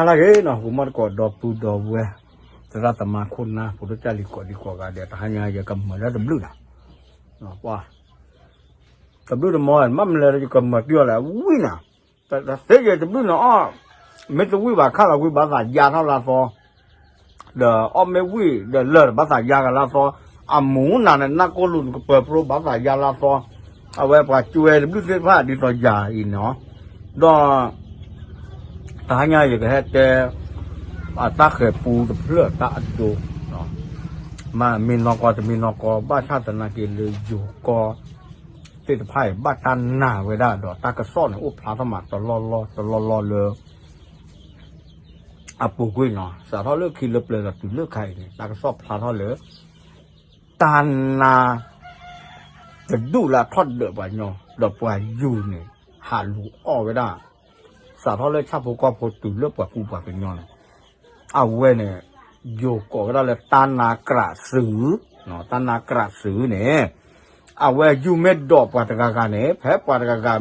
ဟါလၢအဂ့ၤနီၤ ဂီၤမီၢ်သကိး ဒီပုၢ်ဒီဝဲၢ် သရၣ်သမါခိၣ်နၢ် ဖိဒိၣ်ကၢ်လံၤ ကိးဒံကိးဂၤဒဲး တဟါညါယကမၤလၢတဘျုးနီၤ, ပှၤ တဘျုးတမီၢ် ဘၣ်မနုၤလဲၣ် ယကမၤတုၤအီၤလဲၣ် ဝံၣ်နၤ, တသ့ယတဘျုးန့ၣ်အီၣ်, မ့ၢ်တဝံၣ်ဘၣ်ခါလီၤ ဝံၣ်ဘၣ်သးယါထီၣ်လၢအသီ, ဒီးအီၣ်မ့ၢ်ဝံၣ်ဒီးလၢာ် ဘၣ်သးယါကလၢအသီ, အမူနၤန့ၣ် နၢ်ကိၣ်လူၤနကပၢၤပြိ ဘၣ်သးယါလၢအသီ, အဝဲပှၤကွဲတဘျုးသ့ၣ်တဖၣ်ဒ်သိးယၤအံၤန့ၣ်, ဒီး တဟါညါယကဟဲတဲ အတၢ်ဃဲၤပူတဖျၢၣ်တၢ်အဒိ, မ့ၢ်နီၢ်ကီၢ်တမ့ၢ်နီၢ်ကီၢ် ဘၣ်ဆၣ်သနာ်က့လၢယိၤကီၢ်သ့ၣ်တဖၣ်အံၤ ဘၣ်တၢ်နာ်ဝဲဒၣ်ဒီး တၢ်ကစီၣ်န့ၣ် အိၣ်ဖျါထီၣ်မးတလီၢ်လီၢ်တလီၢ်လီၢ်လၢ အပူၤကွံာ်နီၤ, စးထီၣ်လၢခံလၢပျၢၤဒီးတုၤလၢခါအံၤန့ၣ် တၢ်ကစီၣ်ဖျါထီၣ်လၢ တၢ်နါ တဒူၣ်လၢအထီၣ်ဒၢးပှၤကညီ ဒီးပှၤယူၤန့ၣ် ဟးလူၤအီၣ်ဝဲဒၣ် စးထီၣ်လၢဆၣ်ဖိကီၢ်ဖိတုၤလၢပှၤကူပှၤကညီန့ၣ်, အဝဲန့ၣ် ယိၤကိးဝဲဒၣ်လၢတၢ်နါကြးစု, တၢ်နါကြးစုန့ၣ်, အဝဲယူၤမ့ၢ်ဒိးပှၤတဂၤဂၤန့ၣ် ဖဲပှၤတဂၤဂၤ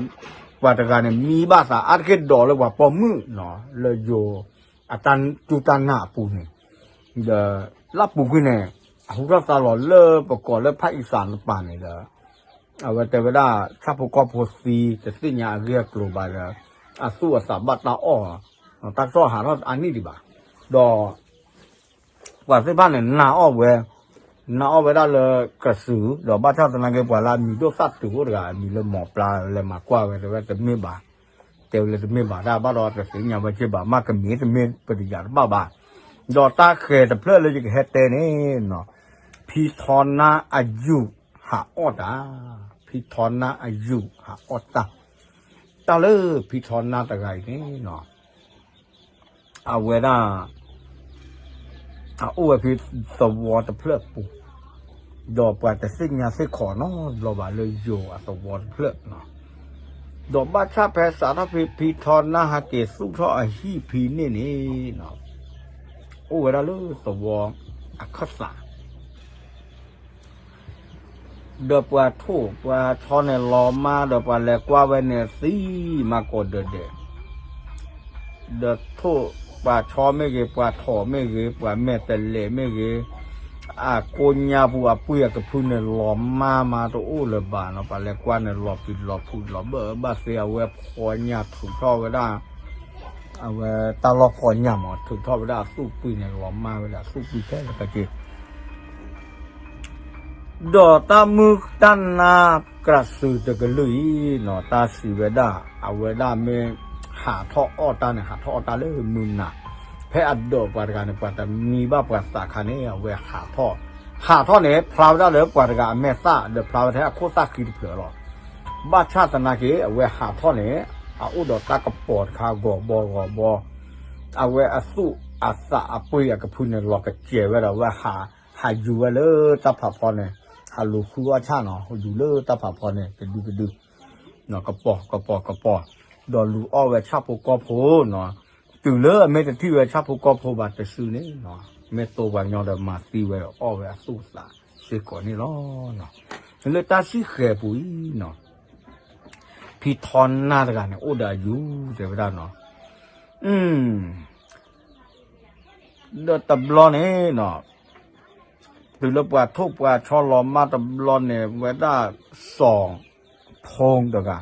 ပှၤတဂၤန့ၣ် မံဘၣ်သးအါတက့ၢ်ဒိးလၢပှၤပိာ်မုၣ်နီၤ လၢယိၤ အတၢ်စူၢ်တၢ်နာ်အပူၤန့ၣ်, ဒီးလၢအပူၤကွံာ်န့ၣ် အဟူထီၣ်သါလီၤလၢပကိးလၢဖၣ်အံသးတပၤန့ၣ်ဒီး အဝဲတဲဝဲဒၣ် ဆၣ်ဖိကီၢ်ဖိသံ တသ့ၣ်ညါအဂ့ၢ်အကျိၤဘၣ်ဒီး အသူၣ်အသးဘၣ်တၢ်အီၣ်, တၢ်ကစီၣ်ဟးထီၣ်အါနံၣ်ဒံးဘၣ်, ဒီး ပှၤသ့ၣ်တဖၣ်န့ၣ် နာ်အီၣ်ဝဲ, နာ်အီၣ်ဝဲဒၣ်လၢကြးစု, ဒီးဘၣ်ဆၣ်သနာ်က့ ပှၤလၢအမံၤဒိၣ်သၣ်တုၤအိၣ်တဂၤ အမံၤလၢမိၤပျါ လဲၤမၤကွၢ်ဝဲ တဲဝဲတမ့ၢ်ဘၣ်, တဲဝဲလၢတမ့ၢ်ဘၣ် တၢ်ဘၣ်ဒီးတသ့ၣ်ညါဝဲက့ၢ်ဘၣ် မ့ၢ်ကမ့ၢ်တမ့ၢ်ပတယၤတဘၣ်ဘၣ်, ဒီးတၢ်ဃဲၤတဖျၢၣ်လၢယကဟဲတဲန့ၣ်, ဖံထီနါအယူၤဟးအီၣ်တၢ်, ဖံထီနါအယူၤဟးအီၣ်တၢ်, တၢ်လၢဖံထီနါတဂၤအံၤန့ၣ် အဝဲဒၣ် အအိၣ်ဝဲဖဲသဝီတဖျၢၣ်အပူၤ, ဒီးပှၤတသ့ၣ်ညါသ့ၣ်ခီနီတဘျီဘၣ်လၢယိၤအသဝီတဖျၢၣ်, ဒီးဘၣ်ဆၣ်ဖဲစးထီၣ်ဖဲဖံထီနါဟဲက့ၤသူၣ်ထီၣ်အဟံၣ်ဖဲန့ၣ်န့ၣ်, အိၣ်ဝဲဒၣ်လၢသဝီအခၢၣ်သး ဒီးပှၤထိၣ်ပှၤဆီန့ၣ်လီၤမၢ် ဒီးပှၤလဲၤကွၢ်ဝဲန့ၣ်သံမၤကိးဒၢးဒဲး, ဒီးထိၣ်ပှၤဆီမ့ၢ်ဂ့ၤ ပှၤထိၣ်မ့ၢ်ဂ့ၤ ပှၤမဲာ်တဲးလဲးမ့ၢ်ဂ့ၤ, အကိညါပူၤအပှ့ၤအကဖုန့ၣ်လီၤမၢ်မးတအိၣ်လၢၤဘၣ်နီၤ, ပှၤလဲၤကွၢ်န့ၣ်လီၤပံၤလီၤဖုးလီၤဘၢၣ်ဘၣ်သ့ အဝဲဖီညၣ်ထုးထီၣ်ဝဲဒၣ် အဝဲတၢ်လီၢ်ဖီညၣ်မး ထုးထီၣ်ဝဲဒၣ်အသူၣ်ပှ့ၤန့ၣ် လီၤမၢ်ဝဲဒၣ်အသူၣ်ပှ့ၤထဲလၢကက့ၤ ဒီးတၢ်မုၢ်တၢ်နါကြးစုၤတကလုာ်အံၤနီၤ တၢ်စံးဝဲဒၣ် အဝဲဒၣ်မ့ၢ်ဟးထီၣ်အီၣ်တၢ်န့ၣ် ဟးထီၣ်အီၣ်တၢ်လၢမုၢ်နၤ, ဖဲအဒၢးပှၤတဂၤန့ၣ် ပှၤတမံဘၣ်ပှၤသးခါန့ၣ် အဝဲဟးထီၣ်, ဟးထီၣ်န့ၣ် ဖျါဝဲဒၣ်လၢပှၤတဂၤအမဲာ်သၣ် ဒီးဖျါဝဲထဲအခိၣ်သၣ်ဃံတဖျၢၣ်လီၤ. ဘၣ်ဆၣ်သနာ်က့ အဝဲဟးထီၣ်န့ၣ် အအိၣ်ဒီးတၢ်ကပီၤတခါဂီၤဘီဂီၤဘီ အဝဲအသူၣ်အသးအပှ့ၤအကဖုန့ၣ် လီၤကစဲၤဝဲဒီး အဝဲဟး ဟးယူၤဝဲလၢတၢ်ဖးဖီန့ၣ်, ဟးလူၤဃုအီၣ်ဆၣ်နီၤ, ယူၤလၢတၢ်ဖးဖီန့ၣ် ကဒုကဒု, ကပီၤကပီၤကပီၤ, ဒီးလူၤအီၣ်ဝဲဆၣ်ဖိကီၢ်ဖိနီၤ, တုၤလၢအမ့ၢ်တထံၣ်ဝဲဆၣ်ဖိကီၢ်ဖိဘၣ်တစုန့ၣ်, မ့ၢ်တိပှၤကညီဒီးမၤသံဝဲဒီးအီၣ်ဝဲအသူၣ်အသးစ့ၢ်ကီးန့ၣ်လီၤ. လၢတၢ်စံၣ်ဃဲၤပူၤအံၤနီၤ ဖံထီနါတဂၤန့ၣ် အိၣ်ဒီးအယူၤတဲဝဲဒၣ်နီၤ, ဒီးတဘျီန့ၣ်နီၤ, တုၤလၢပှၤထိၣ်ပှၤဆီလီၤမၢ်တဘျီန့ၣ် ဝဲဒၣ်စီၤဖိတဂၤ,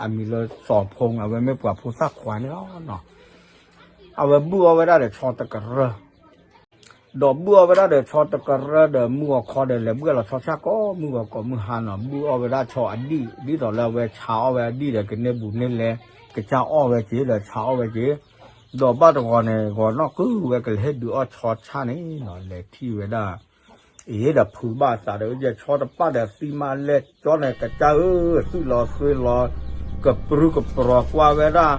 အမံၤလၢစီၤဖိ အဝဲမ့ၢ်ပှၤဖိသၣ်ခွါန့ၣ်လီၤ. အဝဲဘုၣ်အီၣ်ဝဲဒၣ်ဒီးဆီတကရၢ ဒီးဘုၣ်အီၣ်ဝဲဒၣ်ဒီးဆီတကရၢဒီးမုၢ်ဂီၤခီဒီး လဲၤဘှဲၣ်လီၤဆီဆၣ်ကိးမုၢ်ဂီၤကိးမုၢ်ဟါနီၤ, ဘုၣ်အီၣ်ဝဲဒၣ်ဆီအဒံၣ် ဒ်သိးလၢအဝဲဆါအီၣ်ဝဲအဒံၣ်ဒီး ကန့ၢ်ဘူးန့ၢ်လဲ ကစၢ်အီၣ်ဝဲက့ၤ ဒီးဆါအီၣ်ဝဲက့ၤ, ဒီးဘၣ်တဂီၤန့ၣ် ဂီၤနီၢ်ကုၢ်ဝဲကလဲၤဟ့ၣ်ဒုးအီၣ်ဆီဆၣ်န့ၣ်နီၤ, လဲၤထံၣ်ဝဲဒၣ် အ့ဒီးဖုးဘၣ်အသးဒီး ယဆီတပၣ်ဒီးသံမးလဲၣ် ကၠီန့ၣ် ကစၢ်ဧၢ, သွံၣ်လီၤသွ့လီၤ ကပြုၢ်ကပြီၤကွၢ်ဝဲဒၣ်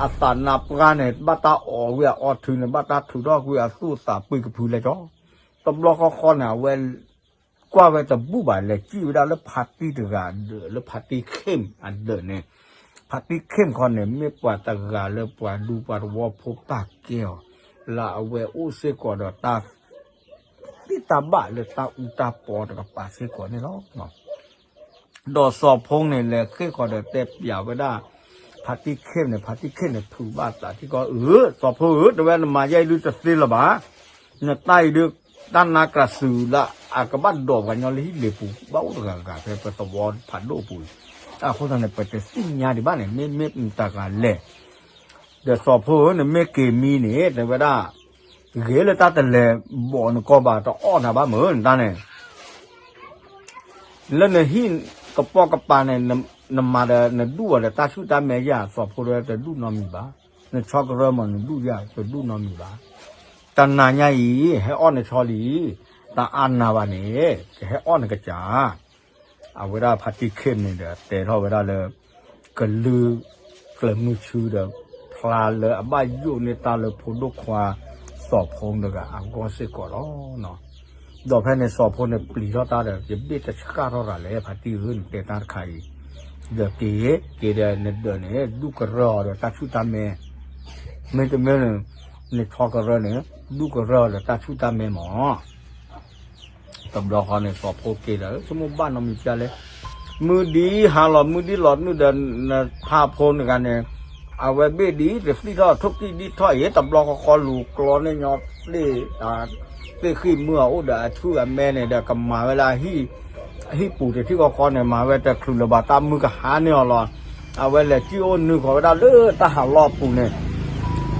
အသးနါပှၢ်န့ၣ် ဘၣ်တၢ်အီၣ်ဝံၤအအီၣ်ထုးန့ၣ် ဘၣ်တၢ်ထုးထီၣ်ကွံာ်အသူၣ်အသးပှ့ၤကဖုလဲၣ်ကၠီ, တဘျီဃီဃီန့ၣ် အဝဲ ကွၢ်ဝဲတဘူၣ်ဘၣ် လဲၤစံၣ်ဝဲဒၣ်လၢဖါတံၢ်တဂၤအဒၢး လၢဖါတံၢ်ခ့ၣ်အဒၢးန့ၣ်, ဖါတံၢ်ခ့ၣ်ခီန့ၣ် မ့ၢ်ပှၤတဂၤလၢပှၤဒူပှၤသဝီဖိပာ်ကဲအီၤ, လၢအဝဲအိၣ်စ့ၢ်ကီးဒီးတၢ် သ့ၣ်တၢ်ဘၣ်လၢတၢ်အူတၢ်ပီတကပၤစ့ၢ်ကီးန့ၣ်လီၤ. ဒီးစီၤဖိန့ၣ် လဲၤဃ့ၢ်ဃီၤဒီးတဲပျးဝဲဒၣ် ဖါတံၢ်ခ့ၣ်န့ၣ် ဖါတံၢ်ခ့ၣ်န့ၣ်ထုးဘၣ်သးထံကီၢ်အၢ စီၤဖိဧၢ တဲဝဲနမၤယဲအံၤဒုတသ့လၢၤဘၣ်. နတၢ်အံၤဒု တၢ်နါကြၢးသုးလၢအကဘၣ်ဒိးပှၤညီလၢဟံၣ်လ့ၤပူၤ ဘၣ်အိၣ်တဂၤဂၤဖဲပသဝီဖးဒိၣ်ပူၤ, အဃိသတးန့ၣ် ပတသ့ၣ်ညါဒံးဘၣ်န့ၣ် မ့မ့ၢ်တဂၤလဲၣ် ဒီးစီၤဖိဧၢ နမ့ၢ်က့ၤမံန့ၣ် တဲဝဲဒၣ်, ဂ့ၤလၢတၢ်တလဲၤဘီးနကီၢ်ဘၣ် တအီၣ်နၤဘၣ်မုၢ်နတၢ်န့ၣ် လၢနဟံၣ်ကပိာ်ကပၤန့ၣ် နမၤဒီးနဒူၣ်အီၤဒီးတၢ်ဆူၣ်တၢ်မဲာ်ယၤ စီၤဖိတဲတဒူၣ်နီတမံၤဘၣ်. နဆီကရၢမးနဒူၣ်ယၤ တဒူၣ်နီတမံၤဘၣ်. တနၤညါအံၤ ဟဲအီၣ်နဆီလံ, တအါနၤဘၣ်န့ၣ် ကဟဲအီၣ်နကစၢ် အဝဲဒၣ်ဖါတံၢ်ခ့ၣ်န့ၣ်ဒီး တဲထီၣ်ဝဲဒၣ်လၢ ကလုၢ်ကျၢၤမုၢ်ဆူဒီး ဖျါလၢအဘၣ်ယိၣ်န့ၢ်တၢ်လၢဖိဒိၣ်ခွါ စီၤဖိတဂၤအဂီၢ်စ့ၢ်ကီးလီၤ. ဒီးဖဲန့ၣ်စီၤဖိန့ၣ်ပျံၤထီၣ်တၢ်ဒီး ယဘ့ၣ်တဆှၣ်ထီၣ်ရၤလဲၣ် ဖါတံၢ်ဧၢ နတဲတၢ်တခါအံၤ, ဒီးက့ၤ က့ၤဒီးနဒၢးန့ၣ် ဒူၣ်ကရၢၢ်အီၤဒီးတၢ်ဆူၣ်တၢ်မဲာ်, မ့တမ့ၢ်န့ၣ် နဆီကရၢၢ်န့ၣ် ဒူၣ်ကရၢၢ်အီၤဒီးတၢ်ဆူၣ်တၢ်မဲာ်မး တဘျီဃီန့ၣ် စီၤဖိက့ၤဒီး ဆိကမိၣ်ဘၣ်နီတမံၤပျၢ်လဲၣ်, မုၢ်ဒံးဟါလီၤ မုၢ်ဒံးလီၤနုာ်ဒီး နဖါဖိတဂၤန့ၣ် အဝဲဘ့ၣ်ဒံး တသံၣ်ထီၣ်ထိၣ်ကံၣ်ဒံထီၣ်အံၤ တဘျီဃီဃီလူၤကျီန့ၢ်ညီသ့ၣ်, သ့ၣ်ဃံၣ်မုၢ်အအိၣ်ဒီးအဆူၣ်အမဲန့ၣ်ဒီး ကမၤဝဲလၢ အဟံၣ်ပူၤတထံၣ်ဃီဃီန့ၣ် မၤဝဲတချုးလၢၤဘၣ် တၢ်မုၢ်ကဟါန့ၢ်အီၤလီၤ. အဝဲလဲၤစံၣ်အိၣ်နုာ်ဃီၤဝဲဒၣ်လၢတၢ်ဟးလီၢ်အပူၤန့ၣ်,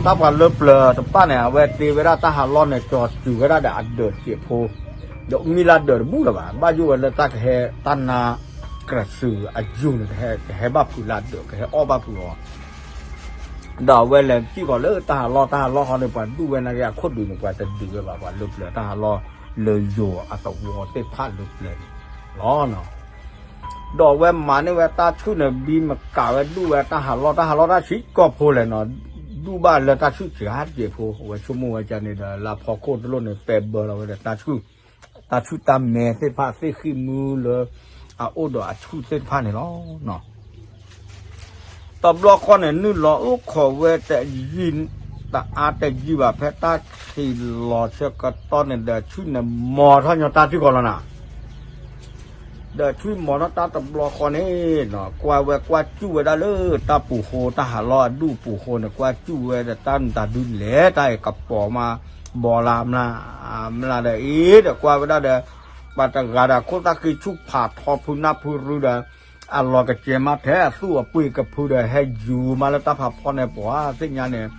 တၢ်ပှၤလၢပျၢၤတဖၣ်န့ၣ် အဝဲတ့ဝဲဒၣ်တၢ်ဟးလီၢ်န့ၣ် ကၠီၤစူၤဝဲဒၣ်ဒီးအဒၢးတစဲးဖိ, ဒီးမ့ၢ်လၢဒၢးတဘူၣ်လၢၤဘၣ် ဘၣ်ယိၣ်ဝဲလၢတၢ်ကဟဲ တၢ်နါကြၢးသုးအယူၤန့ၣ် ကဟဲဘၣ်ဖုးလၢအဒၢး ကဟဲအီၣ်ဘၣ်ဖုးအီၤ ဒီးအဝဲလဲၤစံၣ်ဃီၤလၢတၢ်ဟးလီၢ် တၢ်ဟးလီၢ်ဃီန့ၣ် ပှၤဒူၣ်ဝဲနာ်က့အခိၣ်ဒုးန့ၣ် ပှၤတဒုးဝဲဘၣ် ပှၤလၢပျၢၤတၢ်ဟးလီၢ်လၢယိၤအသဝီသ့ၣ်တဖၣ်လၢပျၢၤန့ၣ်လီၤ. ဒီးအဝဲမၤန့ၢ်ဝဲတၢ်ဆူၣ်န့ၣ် ဘံမကးဝဲဒူၣ်ဝဲတၢ်ဟးလီၢ် တၢ်ဟးလီၢ်တၢ်ဆံးကိာ်ဖိလဲၣ်နီၤ, ဒူၣ်ဘၣ်လၢတၢ်ဆူၣ်စှၤတစဲးဖိ အဝဲဆိကမိၣ်ဝဲဒ်န့ၣ်ဒီး လၢဖီခိၣ်တလိၣ်န့ၣ် ပဲဘၢလီၤဝဲဒီးတၢ်ဆူၣ် တၢ်ဆူၣ်တၢ်မဲသ့ၣ်တဖၣ် သ့ၣ်ဃံၣ်မုၢ်လၢအအိၣ်ဒီးအဆူၣ်သ့ၣ်တဖၣ်န့ၣ်လီၤ. တဘျီဃီန့ၣ် နုာ်လီၤအိၣ်ခိးဝဲတယံာ် တအါတယံာ်ဘၣ် ဖဲတၢ်ခံးလီၤဆၢကတီၢ်န့ၣ်ဒီး ဆူၣ်န့ၣ်မီၤထီၣ်ညီတၢ်ထံၣ်ဃီလီၤနၤ ဒီးဆူၣ်မီၤထီၣ်တၢ်တဘျီဃီန့ၣ် ကွၢ်ဝဲကွၢ်စူၣ်ဝဲဒၣ်လၢတၢ်ပူၤဃိ တၢ်ဟးလီၢ်အဒူၣ်ပူၤဃိန့ၣ် ကွၢ်စူၣ်ဝဲဒီးတၢ်နတၤဒုလဲၣ် တၢ်အံၤကပီၤမး ဘီလၢ်မျၢ် မျၢ်ဒီးအ့ ဒီးကွၢ်ဝဲဒၣ်ဒီး ပှၤတဂၤဒီးခိၣ်သၣ်ဃံဆူၣ်ဖးထီဖုနၢ်ဖုရူဒီး အလီၤကစဲၤမးထဲအသူၣ်အပှ့ၤကဖုဒီး ဟဲယူၤမးလၢတၢ်ဖးဖီန့ၣ် ပှၤသ့ၣ်ညါန့ၣ်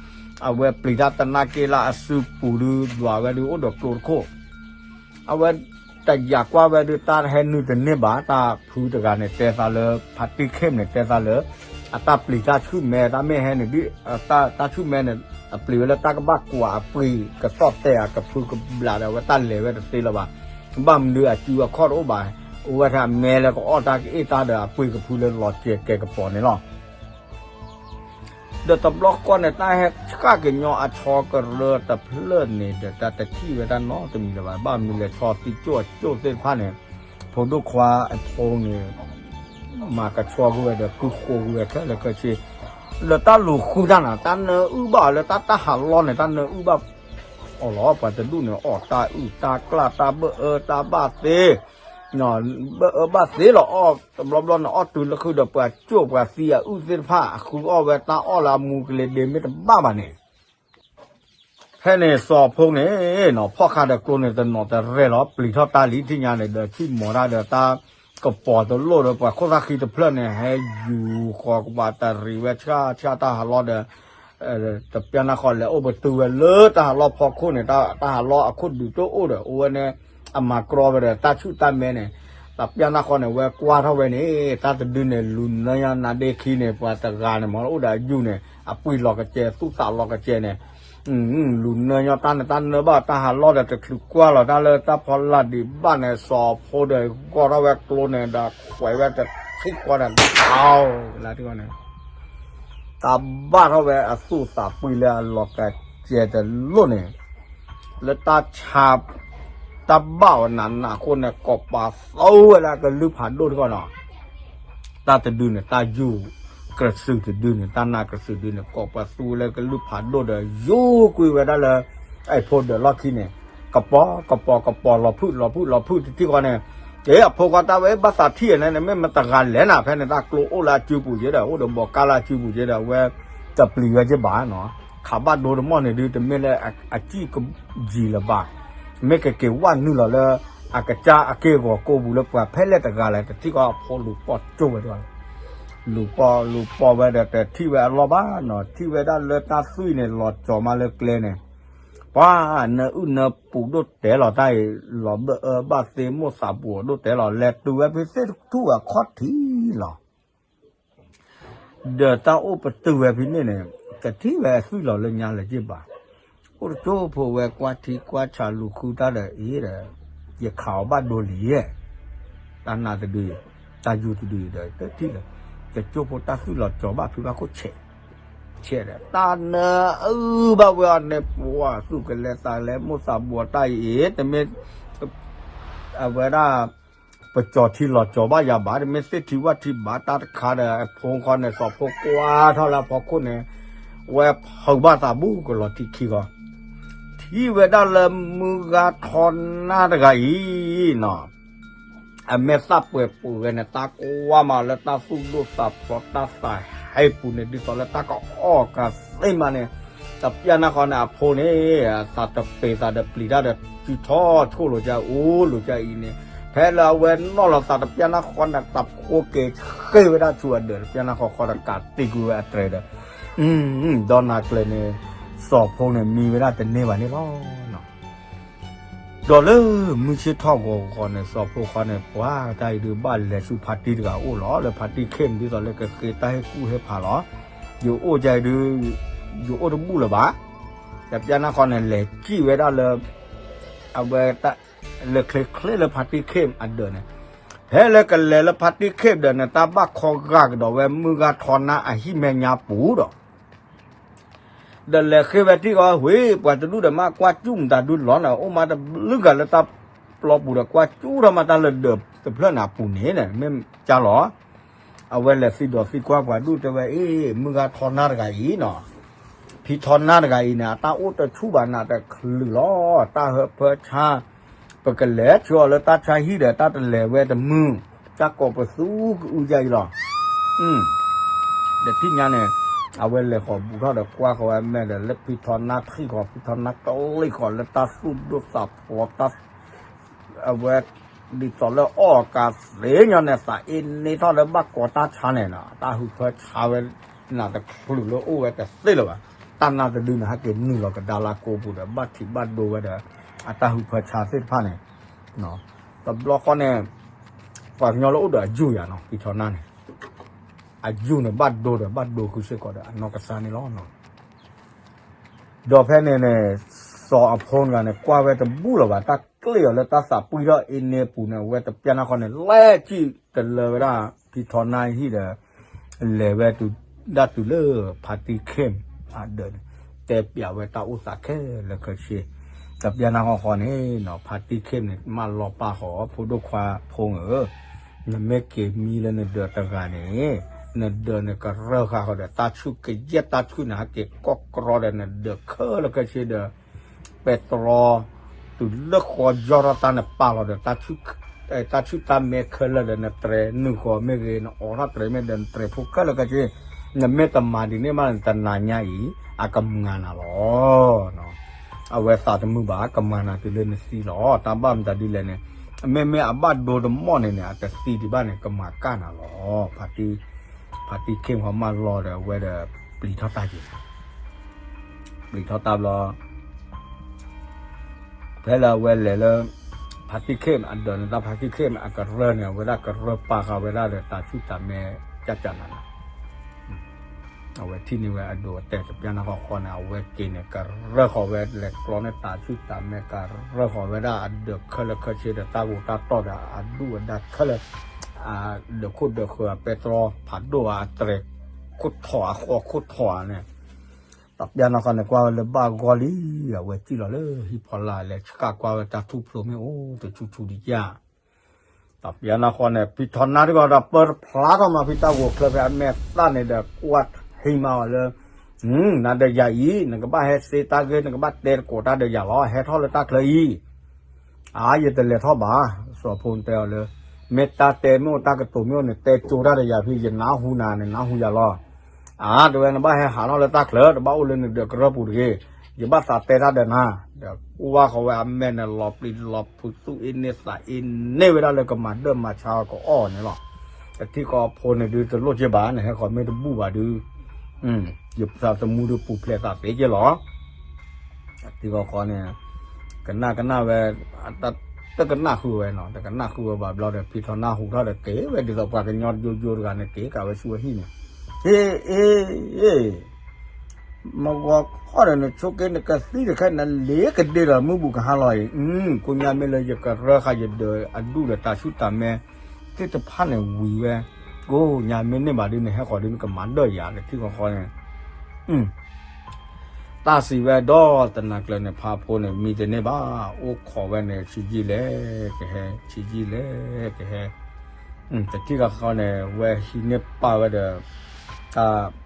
အဝဲပျံၤတၢ်တနၢ်က့လၢအစုပူၤဒုး ဒွးဝဲဒုးအိၣ်ဒီးကျိတခိၣ် အဝဲတယာ်ကွၢ်ဝဲဒုး တၢ်ဟဲနုာ်တန့ၢ်ဘၣ် တၢ်ဖုတဂၤန့ၣ် တဲသးလၢ ဖါတံၢ်ခ့ၣ်န့ၣ် တဲသးလၢ အတၢ်ပျံၤတၢ်ဆူၣ်မဲ တၢ်မ့ၢ်ဟဲန့ၣ်ဒ် တၢ်ဆူၣ်မဲန့ၣ် အပျံၤဝဲလၢတၢ်ကဘၣ်ကွၢ်အပှ့ၤကသီၣ်တဲာ်အကဖုကဘျးဒီး အဝဲတၢ်လဲၤဝဲတသ့လၢၤဘၣ်. ဘၣ်မနုၤအစုအခီၣ်တအိၣ်ဘၣ်. အိၣ်ဝဲထဲအမဲလၢကအီၣ်တၢ်ကအ့ၣ်တၢ်ဒီးအပှ့ၤကဖုလၢလီၤစဲၤကဲၤကပီၤန့ၣ်လီၤ. ဒီးတဘျီဃီန့ၣ် တၢ်ဟဲဆှၣ်ကညီအဆီကရၢတဖျၢၣ်န့ၣ်ဒီး တၢ်တထံၣ်ဝဲဒၣ်နီတမံၤလၢၤဘၣ်. ဘၣ်မနုၤလဲၣ် ဆီသံကၠိၣ်အကၠိၣ်သ့ၣ်တဖၣ်န့ၣ် ဖိဒိၣ်ခွါအဖိန့ၣ် မၤကဆှီကွံာ်ဝဲဒီး ကုဃိကွံာ်ဝဲခဲလၢာ်ခဲဆ့ လၢတၢ်လူၤဃုတၢ်နၤ တၢ်နၢအုၣ်ဘၣ်အီၤလၢတၢ် တၢ်ဟးလီၢ်န့ၣ် တၢ်နၢအုၣ်ဘၣ်အီၤလီၤ. ပှၤတဒူၣ်န့ၣ် အီၣ်တၢ်အုၣ်တၢ်ကျၢ် တၢ်ဘၢအၢတၢ်ဘၣ်သ့ ဘၢအၢဘၣ်သ့လီၤ. အီၣ်တဘျီဘျီန့ၣ် အီၣ်တုၤလၢဃုာ်ဒီး ပှၤကၠိၣ်ပှၤသံအအုၣ်သ့ၣ်တဖၣ် အဃုအီၣ်ဝဲတၢ်အီၣ်လၢအမူကလ့ၤဒ့မ့ၢ်တဘၣ်ဘၣ်န့ၣ် ဖဲန့ၣ်စီၤဖိန့ၣ်နီၤ ဖီၣ်ဃာ်ဒီးကျိန့ၣ် တနီၤတရဲၣ်လီၤ ပျံၤထီၣ်တၢ်လံ ထံၣ်ညါန့ၣ်ဒီး ဆံၣ်မီၤတၢ်ဒီးတၢ်ကပီၤတလိၣ်ဒီး ပှၤခိၣ်သၣ်ဃံတဖျၢၣ်န့ၣ် ဟဲယူၤဃီၤကဘၣ်တရံးဝဲဆှၣ်ဆှၣ်တၢ်ဟးလီၢ်ဒီး တပျၢ်နၢ်ဃီလဲၤအိၣ်ပတုာ်ဝဲလၢတၢ်ဟးလီၢ်ဖီခိၣ်န့ၣ် တၢ်ဟးလီၢ်အခိၣ်ဒုးတအိၣ်ဒီး အိၣ်ဝဲန့ၣ် အမၤကြီဝဲဒီးတၢ်ဆူၣ်တၢ်မဲန့ၣ် တပျၢ်နၢ်ဃီန့ၣ် ဝဲကွၢ်ထီၣ်ဝဲန့ၣ် တၢ်တဒုန့ၣ် လူၤနၢညါနါဒ့ခံန့ၣ် ပှၤတဂၤန့ၣ် မ့ၢ်အိၣ်ဒီးအယူၤန့ၣ် အပှ့ၤလီၤကစဲး သူၣ်သးလီၤကစဲးန့ၣ် လူၤနၢညါတၢ်န့ၣ် တၢ်နၢဘၣ်တၢ်ဟးလီၢ်ဒီး တချုးကွၢ်လီၤတၢ်လၢတၢ်ဖီလာ်ဒံးဘၣ်န့ၣ် စီၤဖိဒီးဂီၢ်ထီၣ်ဝဲကျိန့ၣ်ဒီး ခွဲးဝဲတထံၣ်ဃီန့ၣ် လၢတဂီၢ်န့ၣ် တၢ်ဘၣ်ထီၣ်ဝဲအသူၣ်သးပှ့ၤလၢအလီၤကစဲးတလိၣ်န့ၣ် လၢတၢ်ဆါ တၢ်ဘၣ်အီၤနးနးအဃိန့ၣ် ကိးပသူဝဲလၢကလုၢ်ဖးဒိၣ်တဂီၢ်နီၤ တၢ်တဒုန့ၣ် တၢ်ယူၤကြစုးတဒုန့ၣ် တၢ်နၢကြစုးတဒုန့ၣ် ကိးပသူဝဲလၢကလုၢ်ဖးဒိၣ်ဒီး ယူၤကွံာ်ဝဲဒၣ်လၢ အဲၣ်ဖိဒၢးလီၢ်ခံန့ၣ် ကပီၤ ကပီၤ ကပီၤ လီၤဖုၣ် လီၤဖုၣ် လီၤဖုၣ်တထံၣ်ဃီန့ၣ် ကဲအဖိခွါတၢ်ဝဲဘၣ်သးထံၣ်အန့ၣ် မ့ၢ်မတဂၤလဲၣ်နၤ ဖဲန့ၣ်တၢ်ကျိအိၣ်လၢအစုပူၤက့ဒီး အိၣ်ဒီးဘီးကါလၢအစုပူၤက့ဒီး အဝဲတပျံၤဝဲက့ဘၣ်နီၤ. ခးဘၣ်ဒိတမီၢ်န့ၣ်ဒုး တမ့ၢ်လၢအစံၣ်ကယံၤလၢၤဘၣ်. မ့ၢ်ကက့ၤဝဲနုာ်လီၤလၢ အကစၢ်အက့ၢ်အဂီၤကိးပူၤလၢပှၤဖဲလဲၣ်တဂၤလဲၣ် တထံၣ်ကီးအဖိလူၤပိာ်ကၠိဝဲဒၣ် လူၤပိာ်လူၤပိာ်ဝဲဒီး တထံၣ်ဝဲအလီၢ်ဘၣ်နီၤ. ထံၣ်ဝဲဒၣ်လၢတၢ်သွံၣ်န့ၣ် လီၤကၠီၤမးလၢကျဲန့ၣ် ပှၤနၢအုၣ်နၢပူၤဒိၣ်တဲလီၤတၢ်အံၤ လီၤဘၢအၢဘၣ်သ့မိၢ်သးပူၤဒိၣ်တဲလီၤ လဲၤတုၤဝဲဖဲသ့ၣ်ထူၣ်အခီၣ်ထံးလီၤ. ဒီးတၢ်အိၣ်ပတုာ်ဝဲဖဲန့ၣ်န့ၣ် တထံၣ်ဝဲအသွံၣ်လီၤလၢညါလၢၤက့ဘၣ်. အိၣ်တကၠိဖိဝဲကွၢ်ထံကွၢ်ဆးလူၤဃုတၢ်ဒီးအံၤဒီး ယခးအီၤဘၣ်ဒိလံယဲၢ် တၢ်နးတဒုအံၤ တၢ်ယူၤတဒုအံၤဒီးတထံၣ်လၢၤ. တကၠိဖိတၢ်သွံၣ်လီၤကၠီၤဘၣ်ဖုဘၣ်ခိၣ်ဆဲး ဆဲးဒီး တၢ်နၢအုၣ်ဘၣ်ဝဲအီၤန့ၣ် ပှၤသူၣ်ကလဲၤသးလဲၤမိၢ်သးပူၤတၢ်အံၤ တမ့ၢ် အဝဲဒၣ် ပကၠီၤထံလီၤကၠီၤဘၣ်ယၤဘၣ် တမ့ၢ်သ့ၣ်ထံဝၣ်ထံဘၣ် တၢ်တခါဒီး အဖိဃီန့ၣ် စီၤဖိကွၢ်ထီၣ်လၢအဖီခိၣ်န့ၣ် ဝဲဖုးဘၣ်သးဘူးကလီၤထံခံဃီ ထံၣ်ဝဲဒၣ်လၢမုၢ်ဂၤထီနါတဂၤအံၤနီၤ အမဲာ်သၣ်ပှဲၤပူၤဝဲန့ၣ် တၢ်ကွၢ်မးလၢတၢ်သူၣ်ဒိၣ်သးဖျိး တၢ်သးဟဲပူၤန့ၣ် ဒ်သိးလၢတၢ်ကအီၣ်ကသ့မးန့ၣ် တပျၢ်နၢ်ဃီန့ၣ် အဖိန့ၣ် သးတပ့ၤသးဒီးပျံၤတၢ်ဒီး စုထီၣ်ဆိၣ်လိာ်ကအိၣ်လိာ်ကအံၤန့ၣ် ဖဲလၢအဝဲနီၣ်လီၤသးတပျၢ်နၢ်ဃီန့ၣ် တၢ်ဖိက့ၤဃ့ဝဲဒၣ်ဆူအဒၢး တပျၢ်နၢ်ဃီဃီဒီးကးတံာ်ကွံာ်ဝဲအတြဲၤဒီး ဒီးနၤကျၢၤန့ၣ် စီၤဖိန့ၣ်မံဝဲဒၣ်တန့ၢ်ဘၣ်န့ၣ်လီၤ. ဒီးလၢမုၢ်ဆ့ၣ်ထီၣ်ဂီၤဂီၤန့ၣ် စီၤဖိဃီန့ၣ် ပှၤတၢ်အံၤဒုးဘၣ်လဲၤဆူဖါတံၢ်တဂၤအိၣ်လီၤ လၢဖါတံၢ်ခ့ၣ် ဒ်သိးလၢကဃ့တၢ်ဟ့ၣ်ကူၣ်ဟ့ၣ်ဖးလီၤ. ယအိၣ်ကအံၤဒုး ယအိၣ်တဘူၣ်လၢၤဘၣ်. တပျၢ်နၢ်ဃီန့ၣ် လဲၤစံၣ်ဝဲဒၣ်လၢ အဝဲ လၢချ့ချ့လၢဖါတံၢ်ခ့ၣ်အဒၢးန့ၣ် ဖဲလၢကလဲၤလၢဖါတံၢ်ခ့ၣ်ဒၢးန့ၣ် တၢ်ဘၣ်ခီဂာ်ကဒီးဝဲမုၢ်ဂၤထီနါအဟံၣ်မဲာ်ညါပူၤဒီး ဒီးလဲၤဃ့ဝဲတံၢ်ဃီ ဝ့ၢ် ပှၤတဒူၣ်ဒီးမးကွၢ်ကၠူၣ်မတၤဒုလီၤန့ၣ် အိၣ်မးတဘျုးဂၤလၢတၢ်ပျီပူၤဒီး ကွၢ်ကၠူၣ်ထီၣ်မးတၢ်လၢဒၢးတဖျၢၣ်န့ၣ်အပူၤန့ၣ် မ့ၢ်ကၢ်လီၤ. အဝဲလဲၤသံဒီးသံကွၢ်ပှၤဒူၣ်တဲဝဲ အ့ၣ် မုၢ်ဂၤထီနါတဂၤအံၤနီၤ ဖံထီနါတဂၤအံၤန့ၣ် အတၢ်အိၣ်တဆူၣ်ဘၣ်နၤတချုးလီၤ တၢ်ဟၢဖၢဆါ ပကလဲၤဆှၢအီၤလၢတၢ်ဆါဟံၣ်ဒီး တၢ်တလဲၤဝဲတမုာ် တၢ်ကိးပသူကအုကၢ်အံၤလီၤ. ဒီးထံၣ်ညါန့ၣ် အဝဲလဲၤဃီၤဘူးထီၣ်ဒီးကွၢ်ဃီၤဝဲမဲာ်ဒီး လၢဖံထီနါထံၣ်ဃီၤ ဖံထီနါကလံၣ်ဃီၤလၢတၢ်သူၣ်ဒိၣ်သးဖျိး အဝဲ ဒ်သိးလၢအီၣ်ကးသ့ညီန့ၣ် သးအ့န့ထီၣ်လၢဘၣ်ကိးတၢ်ဆါန့ၣ်နီၤ တၢ်ဟၢဖၢဆါဝဲ နၤတချုးလၢအိၣ်ဝဲတသ့လၢၤဘၣ်. တၢ်နါတဒုန့ၣ် ဟဲက့ၤနုာ်လီၤကဒါလၢကိးပူၤဒီး ဘၣ်ထံးဘၣ်ဒိဝဲဒီး အတၢ်ဟၢဖၢဆါသ့ၣ်တဖၣ်န့ၣ် တဘျီဃီန့ၣ် ပှၤကညီလၢအိၣ်ဒီးအယူၢ်ယၤနီၤ ဖံထီနါန့ၣ် အယူၢ်န့ၣ်ဘၣ်ဒိဒီး ဘၣ်ဒိဃုာ်စ့ၢ်ကီးဒီးအနီၢ်ကစၢ်န့ၣ်လီၤ. ဒီးဖဲန့ၣ်န့ၣ် စီၤအဖိတဂၤန့ၣ် ကွၢ်ဝဲတဘူၣ်လၢၤဘၣ် တၢ်ကျ့ၣ်အီၤလၢတၢ်သးပှံၢ်ထီၣ်အ့န့ပူၤန့ၣ် အဝဲတပျၢ်နၢ်ဃီန့ၣ် လဲၤစံၣ်တလၢဝဲဒၣ် ဖံထီနါဟံၣ်ဒီး လဲၤဝဲတုၤဒၣ်တုၤလၢ ဖါတံၢ်ခ့ၣ်အဒၢးန့ၣ် တဲပျးဝဲတၢ်အိၣ်သးခဲလၢာ်ခဲဆ့ တပျၢ်နၢ်ဃီဃီန့ၣ်နီၤ ဖါတံၢ်ခ့ၣ်န့ၣ် မၢလီၤပာ်ဃီၤ ဖိဒိၣ်ခွါဖိဧၢ နမ့ၢ်က့ၤမံလၢနဒၢးတဂၤန့ၣ် နဒၢးန့ၣ်ကရၢဃာ်ဃီဒီး တၢ်ဆူၣ်ကယဲၢ်တၢ်ဆူၣ်န့ၣ် ဟဲက့ၤကိးကြီဒီးနဒၢးခဲလၢာ်ခဲဆ့ဒီး ပဲတြီ တုၤလၢဃီယီၢ်ထီၣ်တၢ်န့ၣ်ပာ်လီၤဒီး တၢ်ဆူၣ်တၢ်မဲခဲလၢာ်ဒီး နတြဲၤနုာ်ဃီၤမ့ၢ်ဂ့ၤ နအိးထီၣ်တြဲၤမ့ၢ်ဒီး နတြဲၤဖိခဲလၢာ်ခဲဆ့ နမ့ၢ်တမၤဒ်န့ၣ်ဘၣ်န့ၣ် တနၤညါအံၤ အကမၤနၤလီၤ. အဝဲသးတမုာ်ဘၣ် ကမၤနၤတုၤလၢနသံလီၤ. တၢ်ဘၣ်မတၤဒ်လဲၣ်န့ၣ် မ့မ့ၢ်အဘၣ်ဒိတမီၢ်န့ၣ်န့ၣ် အတသံဒံးဘၣ်န့ၣ် ကမၤကၢ်နၤလီၤ. ဖါတံၢ်ခ့ၣ်ဃီမၢလီၤဒီး အဝဲဒီးပျံၤထီၣ်တၢ်က့ၤ ပျံၤထီၣ်တၢ်ဘျီ ဖဲလၢအဝဲလဲၤလၢ ဖါတံၢ်ခ့ၣ်အဒၢးန့ၣ် တၢ်ဖါတံၢ်ခ့ၣ်အကရၢန့ၣ် အဝဲဒၣ်ကရၢပာ်ဃာ်ဝဲဒၣ်ဒီးတၢ်ဆူၣ်တၢ်မဲာ် ကၢ်ကၢ်နးနး အဝဲထံၣ်န့ၢ်ဝဲအဒိးအတဲာ်တပျၢ်နၢ်ဃီဃီန့ၣ် အဝဲက့ၤန့ၣ် ကရၢဃီၤဝဲလဲၤကျီန့ၢ်တၢ်ဆူၣ်တၢ်မဲာ် ကရၢဃီၤဝဲဒၣ်အဒၢးခဲလၢာ်ခဲဆ့ဒီး တၢ်ဂိၢ်တၢ်တီၢ်ဒီး အဒူၣ်အဒါခဲလၢာ် အဒၢးခိၣ်ဒၢးဃၢၤ အပဲတြီဖးဒိၣ်ဧါ အတြဲၤခိၣ်ထီၣ် အဃီခိၣ်ထီၣ်ဧါန့ၣ် တပျၢ်နၢ်ဃီန့ၣ် ကွၢ်ဝဲလၢဘၣ်ဂီၢ်လံ အဝဲစံၣ်လီၤလၢဟံၣ်ဖီလာ် လဲၤဆှၣ်ကွၢ်ဝဲတၢ်ထူၣ်ဖျိမ့ၢ်အိၣ်တဆူၣ်ဆူၣ်ဒံးဧါ တပျၢ်နၢ်ဃီန့ၣ် ဖံထီနါတဂၤဒီးပၢတဖျါထီၣ်မး ဖံတၢ်ဂိၢ်ချၢဖဲအမဲာ်သၣ်န့ၣ်ဒီး ကွၢ်ထံမးအီၤလၢ နၤဒီးယၤအံၤ နကဘၣ်ဟဲသ့တၢ်ဂ့ၢ် နကဘၣ်တဲသကိးတၢ်ဒီးယၤလီၤ ဟဲထီၣ်လၢတၢ်ချၢအံၤ အါ ယတလဲၤထီၣ်ဘၣ် ပှၤကညီတၢ်ကတိၤဖိတဲအီၤလၢ မ့ၢ်တၢ်တဲမ့ၢ်အိၣ်တၢ်ကတိၤမ့ၢ်အိၣ်န့ၣ် တဲကၠိတၢ်ဒီးယၤဖဲ ယနၢ်ဟူနၤန့ၣ် နၢ်ဟူယၤလီၤ. အါ တဲဝဲ နဘၣ်ဟဲဟးထီၣ်လၢတၢ်ချၢ တဘၣ်အိၣ်လၢနဒၢးကရၢၢ်ပူၤတဂ့ၤ. ယဘၣ်သးတဲတၢ်ဒီးနၤ ဒီးကွၢ်ဃီၤဝဲအမဲာ်န့ၣ် လီၤပျံၤလီၤဖုးသူၣ်အ့န့သးအ့န့ဝဲဒၣ်လၢကမၤဒၢၣ်မၤဆါအီၤကအီၣ်န့ၣ်လီၤ. တထံၣ်ဃီအဖိန့ၣ်ဒုးတလိၣ်က့ဘၣ် နဟဲဃီၤမ့ၢ်တဘူၣ်ဘၣ်ဒုး ယသးသမူဒုးပူၤဖျဲးသးသ့က့လီၤ. တထံၣ်ဃီဃီန့ၣ် ကနၣ်ကနၣ်ဝဲ တကနၣ်ဃုာ်ဝဲနီၤ တကနၣ်ဃုာ်ဝဲဘၣ်ဘျီဒီး ဖံထီနၢ်ဟူထီၣ်ဒီးက့ၤဝဲဒ်သိးပှၤကညီယိယိတဂၤန့ၣ် က့ၤကးဝဲဆူအဟံၣ်န့ၣ် ဟ့ၣ် အ့ အ့ မဂီၤခီဒီး နဆိက့နကသံတခဲ နလ့ကဒ့ဒီးမုၢ်ဘူးကဟါလီၤအံၤ ကိးညါမ့ၢ်လၢယကရၢဃာ်ယဒၢးအဒူၣ်ဒီးတၤဆူၣ်တၤမဲသ့ၣ်တဖၣ်န့ၣ်ဝံၤဝဲ ကိးညါမ့ၢ်န့ၢ်ဘၣ်ဒုး နဟဲဃီၤဒုး နကမၤဒၢၣ်ယၤ တထံၣ်ဃီဃီန့ၣ် တၢ်စံးဝဲဒီးတနၤကျၢၤန့ၣ် ဖါဖိန့ၣ် မံတန့ၢ်ဘၣ် အိၣ်ခိးဝဲန့ၣ် ဆံးယံာ်လဲၣ် ကဟဲ ဆံးယံာ်လဲၣ် ကဟဲ တထံၣ်ဃီဃီန့ၣ် ဝဲဟံးန့ၢ်ပာ်ဝဲဒီး တၢ်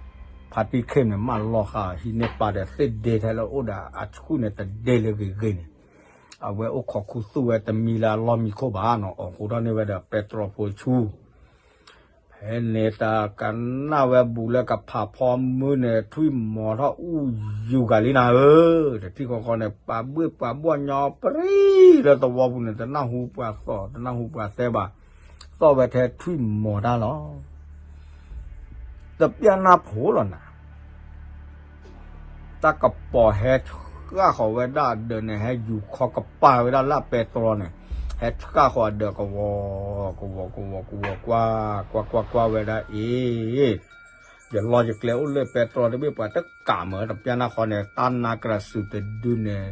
ဖါတံၢ်ခ့ၣ်န့ၣ် မၢလီၤဃာ် ဟံးန့ၢ်ပာ်ဒီးသ့ၣ်ဒ့ထဲလၢအိၣ်ဒီးအဆူၣ်န့ၣ် တဒ့လၢဂ့ၤဂ့ၤန့ၣ် အဝဲအိၣ်ခိးခူသူၣ်ဝဲတမံၤလၢအလီၢ်မံခိၣ်ဘၣ်နီၤ အိးဃူထီၣ်န့ၢ်ဝဲဒီးပဲတြီဖိဆူ ဖဲန့ၣ်တၢ်ကနၣ်ဝဲဘူးလၢကဖးဖီမုၢ်န့ၣ် ထွံၣ်မီၤထီၣ်အူယူၤဂၤလံနၤဧၢ, တထံၣ်ဃီဃီန့ၣ် ပှၤဘှ့ၣ်ပှၤဘှီၣ်ညီပြံလၢသဝီပူၤန့ၣ် တနၢ်ဟူပှၤသီၣ် တနၢ်ဟူပှၤသဲဘၣ်, သီၣ်ဝဲထဲထွံၣ်မီၤတၢ်လီၤ. တပျၢ်နၢ်ဖိလီၤနၤ တၢ်ကပီၤဟဲဆှၣ်ဃီၤဝဲဒၣ်အဒၢးန့ၣ် ဟဲယူၤခီကပၤဝဲဒၣ်လၢအပဲတြီန့ၣ်, ဟဲဆှၣ်ဃီၤအဒၢးကဝီၤ ကဝီၤ ကဝီၤ ကဝီၤ ကွၢ် ကွၢ် ကွၢ် ကွၢ်ဝဲဒၣ်အံၤ, ယလီၤယကျဲအိၣ်လၢပဲတြီတဘ့ၣ်ပှၤတကးမၢ် တပျၢ်နၢ်ဃီန့ၣ် တၢ်နါကြၢးစုာ်တဒုန့ၣ်,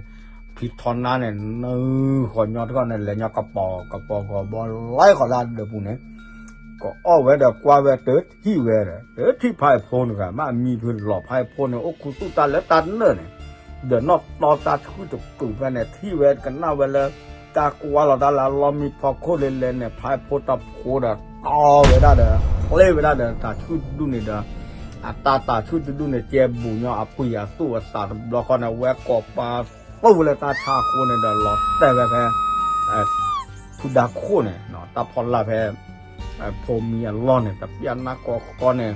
ဖံထီနါန့ၣ် နုာ်ဃီၤညီတခီန့ၣ် လဲၤညီကပီၤ ကပီၤဂီၤဘီလီၤဃီၤလၢအဒၢးပူၤန့ၣ် ကအီၣ်ဝဲဒီးကွၢ်ဝဲတထံၣ်ဝဲဒီး တထံၣ်ဖါအံၤဖိန့ၣ်ဂၤ မ့ၢ်အမံၤဖုလီၤဖါအံၤဖိန့ၣ် အိၣ်ခူသူၣ်တၢ်လၢတၢ်နၢၣ်န့ၣ်, ဒီးနီၣ်တီတၢ်ဆှုၣ်တကုာ်ဖဲန့ၣ် ထံၣ်ဝဲကနၣ်ဝဲလၢ တၢ်ကွၢ်လီၤတၢ်လၢအလီၢ်မံဖီခိၣ်လဲၤလဲၤန့ၣ် ဖါအံၤဖိတၢ်ဖိဒီးတီဝဲဒၣ်ဒီး ချ့ဝဲဒၣ်ဒီးတၢ်ဆှုၣ်တဒူၣ်န့ၣ်ဒီး အတၢ်တၢ်ဆှုၣ်တဒူၣ်န့ၣ် ကဲဘူးညီအပှ့ၤအသူၣ်အသးတဘျီဃီန့ၣ် ဝဲကိးပာ်သူၣ်ဝဲလၢတၢ်ဆါအဃိန့ၣ်ဒီး လီၤတဲာ်ဝဲဖဲ ဖုဒါခိၣ်န့ၣ် တၢ်ဖီလာ်ဖဲ ဖိမံၤအလီၢ်န့ၣ် တပျၢ်နၢ်ဃီဃီန့ၣ်,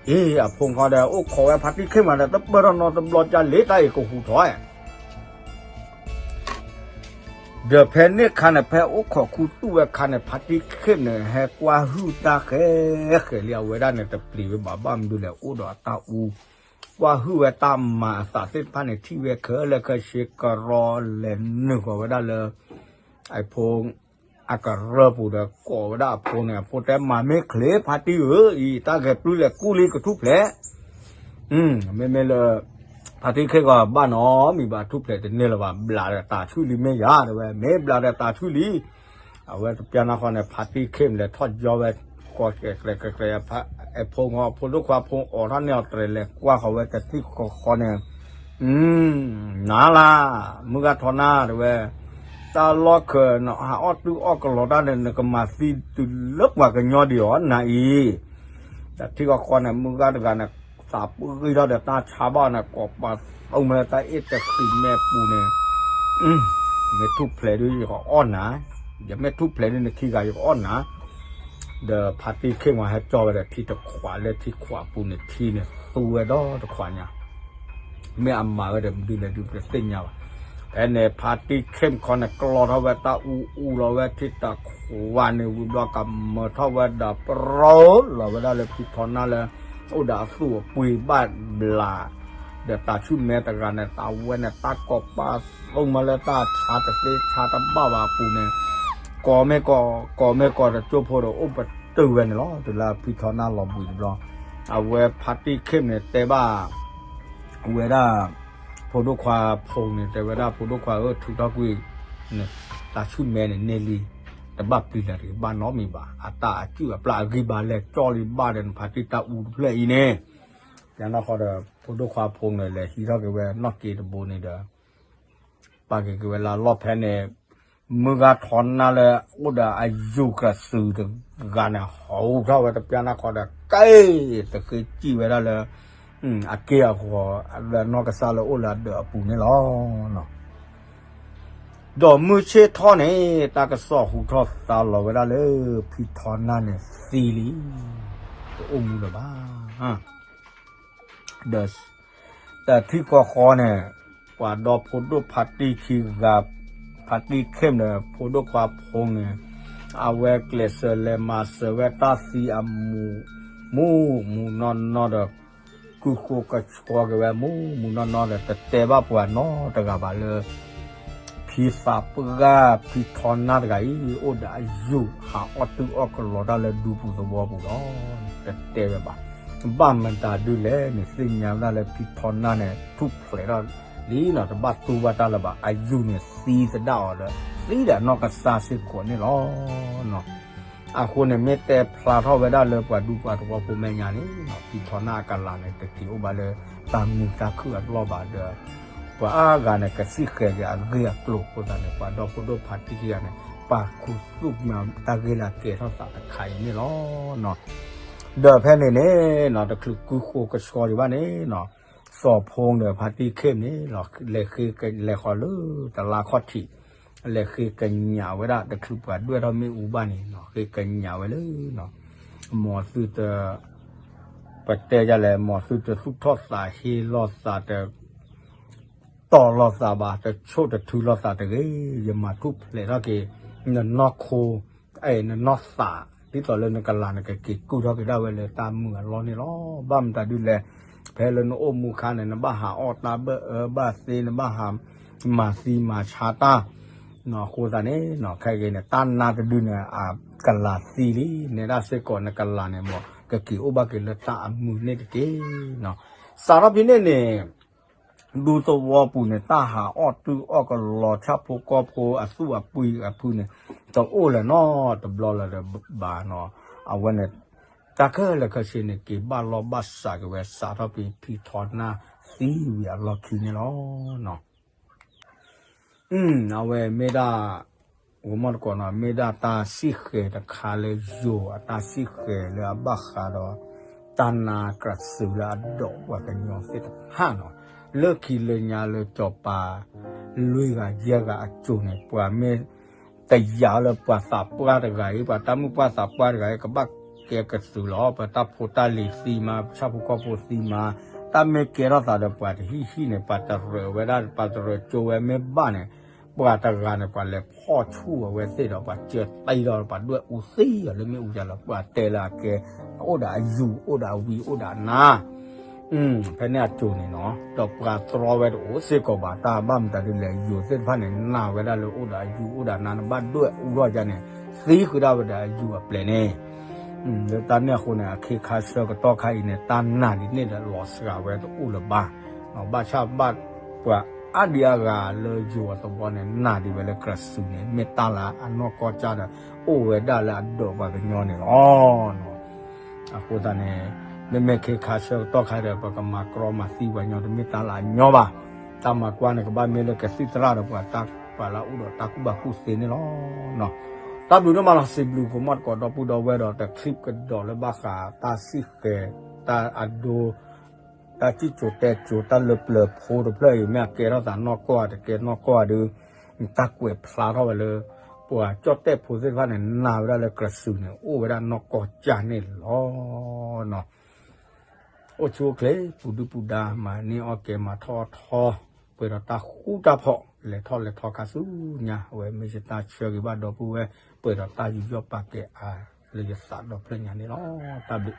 အ့ အဖိဃီဒီး အိၣ်ခိးဝဲဖါတံၢ်ခ့ၣ်မးဒီး တပၢၢ်ထီၣ်နီတဘျီကၢ်လ့တၢ်အံၤကဟူးထီၣ်ဧါ ဒီးဖဲန့ၣ်ခါန့ၣ် ဖဲအိၣ်ခိးခူသူၣ်ဝဲခါန့ၣ် ဖါတံၢ်ခ့ၣ်န့ၣ် ဟဲကွၢ်ဟုၣ်တၢ်ဃဲဃဲလံ အဝဲဒၣ်န့ၣ် တပျံၤဝဲဘၣ် ဘၣ်မနုၤလဲၣ် အိၣ်ဒီးအတၢ်အူ, ကွၢ်ဟုၣ်ဝဲတၢ်မၤအသးသ့ၣ်တဖၣ်န့ၣ် ထံၣ်ဝဲခဲလၢာ်ခဲဆ့ကရီလဲၤနုာ်ဃီၤဝဲဒၣ်လၢ အဖိ အကရၢၢ်ပူၤဒီး ကိးဝဲဒၣ်အဖိန့ၣ် အဖိတဲ မၤမ့ၢ်ချ့ ဖါတံၢ်ဧၢ, အံၤ တၢ်ဂဲၤပျုၢ်လဲၤကူၣ်လံ ကထူၣ်ဖျဲး မ့မ့ၢ်လၢ ဖါတံၢ်ခ့ၣ်ဂီၤဘၣ်နီတမံၤဘၣ် ထူၣ်ဖျဲးတန့ၢ်လၢၤဘၣ် ဘျးဒီးတၤဆှုၣ်လံမ့ၢ်ယၤ တဲဝဲ မ့ၢ်ဘျးဒီးတၤဆှုၣ်လံ, အဝဲတပျၢ်နၢ်ဃီန့ၣ် ဖါတံၢ်ခ့ၣ်လဲၤထီၣ်ယီဝဲ ကိးကျဲကျဲကျဲကျဲ အဖိ အဖိဒိၣ်ခွါဖိအိးထီၣ်န့ၢ်အီၤတြဲၤလဲၤကွၢ်ဃီၤဝဲ တထံၣ်ဃီဃီန့ၣ် နၤလၢ မုၢ်ဂၤထီနါ တဲဝဲ, တၢ်လီၢ်ခၢးနဟးအီၣ်တုၤအီၣ်ကလီတၢ်န့ၣ် နကမၤသံတုၤလၢပှၤကညီဒံးအီၤ နၤအံၤ, တထံၣ်ဃီဃီန့ၣ် မုၢ်ဂၤတဂၤန့ၣ် သးပှ့ၤထီၣ်ဒီးတၢ်ဆါဘၣ်န့ၣ် ကိးပာ်သူၣ်မ့ၢ်လၢတၢ်အ့ၣ်တဃံးမဲာ်ပူၤန့ၣ် မ့ၢ်ထူၣ်ဖျဲးဒုးယကအီၣ်နၤ, ယမ့ၢ်ထူၣ်ဖျဲးဒုးနခံဂၤယကအီၣ်နၤ, ဒီးဖါတံၢ်ခ့ၣ်မးဟဲကၠီဝဲဒီးထံတခွးလၢထံခွးပူၤန့ၣ် ထံန့ၣ်သူဝဲဒီးတခွးညါ မ့ၢ်အမၤဝဲဒီးမနုၤလဲၣ်ဒုးပတသ့ၣ်ညါဘၣ်. ဖဲန့ၣ် ဖါတံၢ်ခ့ၣ်မခီန့ၣ် ကျီထီၣ်ဝဲတၢ်အူအူလီၤဝဲထံတခွးန့ၣ် ဝံၤဘျီကမၢထီၣ်ဝဲဒီးပရိလီၤဝဲဒၣ်လၢဖံထီနါလၢ အိၣ်ဒီးအသူၣ်အပှ့ၤဘၣ်ဘျး ဒီးတၤဆူၣ်မဲတဂၤန့ၣ် တၢ်ဝဲန့ၣ် တၢ်ကိးပာ်သူၣ်မးလၢတၢ်ဆါတသ့ဆါတဘၣ်ဘၣ်အပူၤန့ၣ် ကိးမ့ၢ်ကိး ကိးမ့ၢ်ကိးဒီးကၠိဖိဒီးအိၣ်ပတုာ်ဝဲန့ၣ်လီၤ. တုၤလၢဖံထီနါလီၤဘှံးတဘျီ အဝဲဖါတံၢ်ခ့ၣ်န့ၣ်တဲဘၣ် ဝဲဒၣ် ဖိဒိၣ်ခွါဖိန့ၣ် တဲဝဲဒၣ်ဖိဒိၣ်ခွါဧၢ ထုးထီၣ်ကွံာ် တၤဆူၣ်မဲန့ၣ်န့ၢ်လံ တဘၣ်ပျံၤလၢၤတဂ့ၤ ဘၣ်နီတမံၤဘၣ် အတၢ်အစုၣ်အပျၢ်အဂံၢ်ဘါလဲၤကၠီလံဘၣ်ဒီးနဖါတံၢ်တၢ်အူတဖျၢၣ်အံၤန့ၣ်, ယနီၢ်ဃီဒီး ဖိဒိၣ်ခွါဖိန့ၣ် လဲၤဟံးထီၣ်က့ၤဝဲနီၢ်က့တဘိန့ၣ်ဒီး ပာ်က့ၤက့ၤဝဲလၢအလီၢ်ဖဲန့ၣ် မုၢ်ဂၤထီနါလၢအိၣ်ဒီးအယူၤကြၢးစုၤတဂၤန့ၣ် ဟီၣ်ဟူးထီၣ်ဝဲတပျၢ်နၢ်ဃီဒီး ကဲ သဃ့စံၣ်ဝဲဒၣ်လၢ အက့ၢ်အဂီၤ လၢနီၢ်ကစၢ်လၢအိၣ်လၢအဒၢးအပူၤန့ၣ်လီၤ. ဒီးမုၢ်ဆ့ၣ်ထီၣ်န့ၣ် တၢ်ကစီၣ်ဟူထီၣ်သါလီၤဝဲဒၣ်လၢ ဖံထီနၢ်န့ၣ်သံလံ, တအိၣ်မူလၢၤဘၣ်. ဒီး တထံၣ်ဃီဃီန့ၣ် ပှၤဒီဖိဒိၣ်ဖါတံၢ်ခံဂၤ, ဖါတံၢ်ခ့ၣ်ဒီးဖိဒိၣ်ခွါဖိန့ၣ် အဝဲကျဲးစၢးလဲၤမၤစၢၤဝဲတၢ်သံအမူး, မူးမူးနီၢ်နီၢ်ဒီး ကုၢ်ဃိကဆှီက့ၤဝဲမူးမူးနီၢ်နီၢ်ဒီး တတဲဘၣ်ပှၤနီတဂၤဘၣ်လၢ ဖံသးပှၢ်ဖံထီနၢ်တဂၤအံၤ အိၣ်ဒီးအယူၢ်ဟးအီၣ်တုၢ်အီၣ်ကလီတၢ်လၢဒူပူၤသဝီပူၤလီၤ. တတဲဝဲဘၣ်. ဘၣ်မတၤဒုလဲၣ်န့ၣ် သ့ၣ်ညါဝဲဒၣ်လၢဖံထီနၢ်န့ၣ် ထူၣ်ဖျဲးထီၣ်လံနီၤ, တဘၣ်တူၢ်ဘၣ်တၢ်လၢၤဘၣ်. အယူၢ်န့ၣ်သံသဒၣ်အီၤဒီး သံဒီးအနီၢ်ကစၢ်စ့ၢ်ကီးန့ၣ်လီၤ. အဃိန့ၣ် မ့ၢ်တဲဖျါထီၣ်ဝဲဒၣ်လၢပှၤဒူပှၤသဝီဖိမဲာ်ညါန့ၣ် ဖံထီနၢ်အကလၤန့ၣ် တက့ၤအိၣ်ဘၣ်လၢတၢ်မုာ်တၢ်ခုၣ်အလီၢ်ဘၣ်ဒီး ပှၤအါဂၤန့ၣ် ကစံၣ်ဃဲၤက့ၤအဂ့ၢ်အကျိၤအဃိသတးန့ၣ် ပှၤဒီဖိဒိၣ်ဖါတံၢ်ခံဂၤန့ၣ် ပာ်ခူသူၣ်မၤတၢ်ဂ့ၢ်လၢအကဲထီၣ်သးတခါအံၤန့ၣ်လီၤ. ဒီးဖဲန့ၣ်န့ၣ် တချုးကုၢ်ဃိကဆှီဒံးဘၣ်န့ၣ် စီၤဖိဒီးဖါတံၢ်ခ့ၣ်န့ၣ် လဲၤဃ့လဲၤဃီၤလၢတလါခီၣ်ထံး လဲၤဃ့ကညးဝဲဒၣ် တချုးပှၤဒွဲၣ်ထီၣ်မ့ၣ်အူဘၣ်န့ၣ် ဃ့ကညးဝဲလၢ မ်သုတ ပတဲဒ်လဲၣ် မ်သုတသူၣ်ထီၣ်သးဟ့လိာ်သးတ တီၢ်လိာ်သးဘၣ် တဆိၣ်တထုးလိာ်သးတဂ့ၤ, ယမၤထူၣ်ဖျဲးထီၣ်က့ၤ နနီၢ်ခိ အဲ နနီၢ်သး ဒ်သိးလၢနကလၤနကက့ၤကုၢ်ထီၣ်က့ၤဒၣ်ဝဲလၢတၢ်မုာ်အလီၢ်န့ၣ်လီၤ. ဘၣ်မတၤဒုလဲၣ် ဖဲလၢနအိၣ်မူခါန့ၣ် နဘၣ်ဟးအီၣ်တၢ်ဘၣ်အၢဘၣ်သီ နဘၣ်ဟးမၤသံမၤဆါတၢ် အဃိသတးန့ၣ် ခဲက့ၤန့ၣ် တၢ်နါတဒုန့ၣ် အကလၤသံလံ နဲဒၣ်စ့ၢ်ကီးနကလၤန့ၣ် မ်ကက့ၤအိၣ်ဘၣ်က့ၤလၢတၢ်အမုာ်န့ၣ်တက့ၢ်. စးထီၣ်ဖဲန့ၣ်န့ၣ် ဒူသဝီပူၤန့ၣ် တၢ်ဟးအီၣ်တုၢ်အီၣ်ကလီ ဆၣ်ဖိကီၢ်ဖိအသူၣ်အပှံၤအဖုန့ၣ် တအိၣ်လၢၤနီတဘျီလၢၤဘၣ်နီၤ. အဝဲန့ၣ် တၢ်ခဲလၢာ်ခဲဆ့န့ၣ် က့ၤဘၣ်လီၢ်ဘၣ်စးက့ၤဝဲ စးထီၣ်ဖဲဖံထီနၢ်သံဝံၤအလီၢ်ခံန့ၣ်လီၤ. အဝဲမ့ၢ်ဒၣ် ဂီၤမီၢ်တကိးနီၤ မ့ၢ်ဒၣ်တၢ်စံၣ်ဃဲၤတခါလၢယိၤအတၢ်စံၣ်ဃဲၤလၢအဘၣ်ဃးဒီး တၢ်နါကြၢးစူၤလၢအဒိးပှၤကညီသ့ၣ်တဖၣ်နီၤ, လၢခံလၢညါလၢစီၤပၤလွံၢ်ဂၤယဲၢ်ဂၤအစိၤန့ၣ် ပှၤမ့ၢ်တယာ်လၢပှၤသးပှၢ်တဂၤအံၤ ပှၤတၢ်မုၣ်ပှၢ်သးပှၢ်တဂၤအံၤ ကဘၣ်ကဲကသုးလီၤ. ပှၤတၢ်ဖိတၢ်လံၤသံမး ပှၤဆၣ်ဖိကီၢ်ဖိသံမး တၢ်မ့ၢ်ကဲထီၣ်သးဒီးပှၤတဟံၣ်ဟံၣ်န့ၣ် ပှၤတရၢးဝဲဒၣ် ပှၤတရၢးကၠိဝဲမ့ၢ်ဘၣ်န့ၣ် ပှၤတဂၤန့ၣ် ပှၤလဲၤဖီၣ်ဆူၣ်အဝဲသ့ၣ်ဒီး ပှၤကၢတံၢ်ဒီး ပှၤဒွဲၣ်အူသံအီၤလၢမ့ၣ်အူယၤလီၤ. ပှၤတဲလၢအကဲ အိၣ်ဒီးအယူၢ် အိၣ်ဒီးအဝံ အိၣ်ဒီးအနါ ဖဲန့ၣ်အစိၤန့ၣ်နီၤ ဒီးပှၤတြီဝဲတအိၣ်စ့ၢ်ကီးဘၣ် တၢ်ဘၣ်မတၤဒ်လဲၣ် ယိၤသ့ၣ်တဖၣ်န့ၣ် နာ်ဝဲဒၣ်လၢအိၣ်ဒီးအယူၢ် အိၣ်ဒီးအနါ နဘၣ်ဒွဲၣ်အူထီၣ်ယါန့ၣ် သံဃုာ်ဒၣ်ဝဲဒီးအယူၢ်အပျဲၢ်န့ၣ် လၢတၢ်န့ၣ်အဃိန့ၣ် အခ့ခါဆၢကတီၢ်ခါအံၤန့ၣ် တၢ်နာ်ဒ်န့ၣ်ဒီးလီၤစှၤဝဲတအိၣ်လၢၤဘၣ်. ဘၣ်ဆၣ်ဘၣ်ပှၤအါဒံအါဂၤလၢယိၤအသဝီန့ၣ် နာ်ဒံးဝဲလၢကြၢးစူၤန့ၣ် မ့ၢ်တၢ်လၢအနီၢ်ကီၢ်ကၢ်ဒီး အိၣ်ဝဲဒၣ်လၢအဒိးပှၤကညီန့ၣ်လီၤ. အဃိသတးန့ၣ် မ့မ့ၢ်ခ့ခါဆၢကတီၢ်ခါဒီး ပကမၤကြီမၤသံပှၤကညီတမ့ၢ်တၢ်လၢအညီဘၣ်. တၢ်မၤကွၢ်န့ၣ် ကဘၣ်မ့ၢ်လၢကသံၣ်သရၣ်ဒီးပှၤ ပှၤလၢအအိၣ်ဒီးတၢ်ကူၣ်ဘၣ်ကူၣ်သ့န့ၣ်လီၤ. တၢ်ဘျုးဒိၣ်မးလီၤ စံးဘျုးဖိမီၢ်တကိးဒီပုၢ်ဒီဝဲၢ်ဒီး တချံးကဒီးလၢဘၣ်ဃးတၢ်စံၣ်ဃဲၤ တၢ်အဒိ တၢ်စံၣ်စိၤတဲစိၤ တၢ်လၢပျၢၤဖိတဖျၢၣ်အံၤ မ့ၢ်အကဲထီၣ်သးနီၢ်ကီၢ်ဧါ တကဲနီၢ်ကီၢ်ဧါဒီး တၢ်ကွဲးဖျါထီၣ်ဝဲလၢ ပှၤကၠီၣ်တဲၣ်ဖိသ့ၣ်တဖၣ်န့ၣ် နာ်ဝဲဒၣ်လၢကြၢးစူၤန့ၣ် အိၣ်ဝဲဒၣ်နီၢ်ကီၢ်ကၢ်န့ၣ်လီၤ. အိၣ်ဆူၣ်အိၣ်ချ့ ပူၤဒုၣ်ပူၤဒါ မၤန့ၢ်အီၣ်ကဲ မၤထီၣ်အီၣ်ထီ ပှဲၤဒီးတၢ်ဃူတၢ်ဖိး လဲၤထီၣ်လဲၤထီခါဆူညါ အဝဲမ့ၢ်ယတၢ်ဆၢဂ့ၤဘၣ်ဒီပုၢ်ဝဲၢ် ပှဲၤဒီးတၢ်ယူးယီၣ်ပာ်ကဲအါ လၢယသးဒီဖျၢၣ်ညါန့ၣ်လီၤ. တၢ်ဘျုး